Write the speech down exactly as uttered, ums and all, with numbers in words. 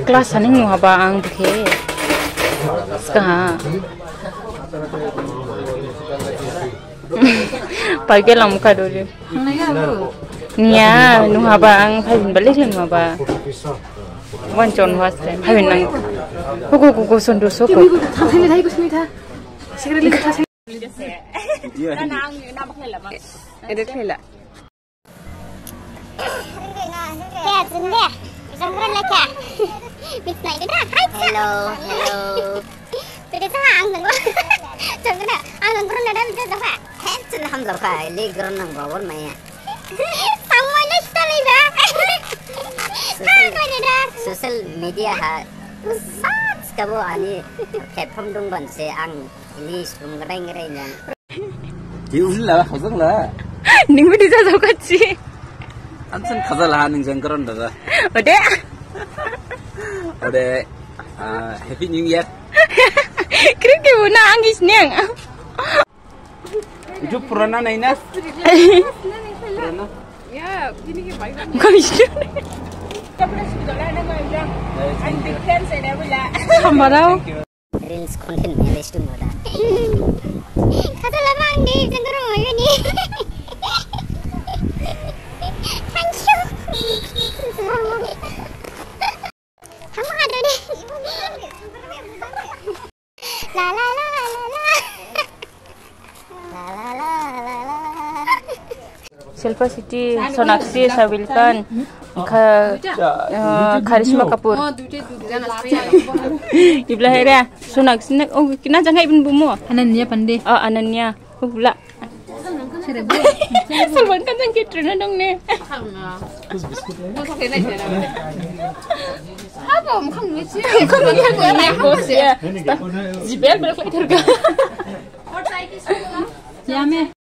Class haning nuhaba ang bukhe. Skaha. Pai belang muka dori. Niya, nuhaba ang phaihin balik le nuhaba. Wan chon was le. Phaihin nang. Kuku kuku sundu suku. Edit khela. Kya, jing de. Jang kron la kya? Mit nai de na. Hai. Hello, hello. Tadi sa ang nang. Jang kron, ang nang kron na da mit sa ha. Hen chen ham la kha, le kron nang ba won maya. Samoi na sta le da. Ha, koi ne da. Social media ha. Sat kabo ani platform dong ban se ang ini sung reng reng yang. Di usul la, khajang la. Ning bidi jajao khachi. Ansan khajal ha ning jang kron da. Ode. Ode. Ah, Happy New Year. Krik ke buna angis neng. Itu purana nahi na? Purana. Kau isu. Sambarau. Reels content manage tu moda. Kata labang di jengkero ini. Thank you. Hama ada deh. La la la la la. La la la la la. Shilpa Shetty, Sonakshi, Shahrukh Khan, Ka-, eh, Karishma Kapoor. Ibla hera, Sonakshi na, oh, kina jangkai ibn bumo. Ananya Pandey. Oh, Ananya. Hubla. Salman Khan jang Katrina dong ne. Apa, mukha muci. Mukha muci, mukha muci. Jibel belok lagi terga. Ya, me.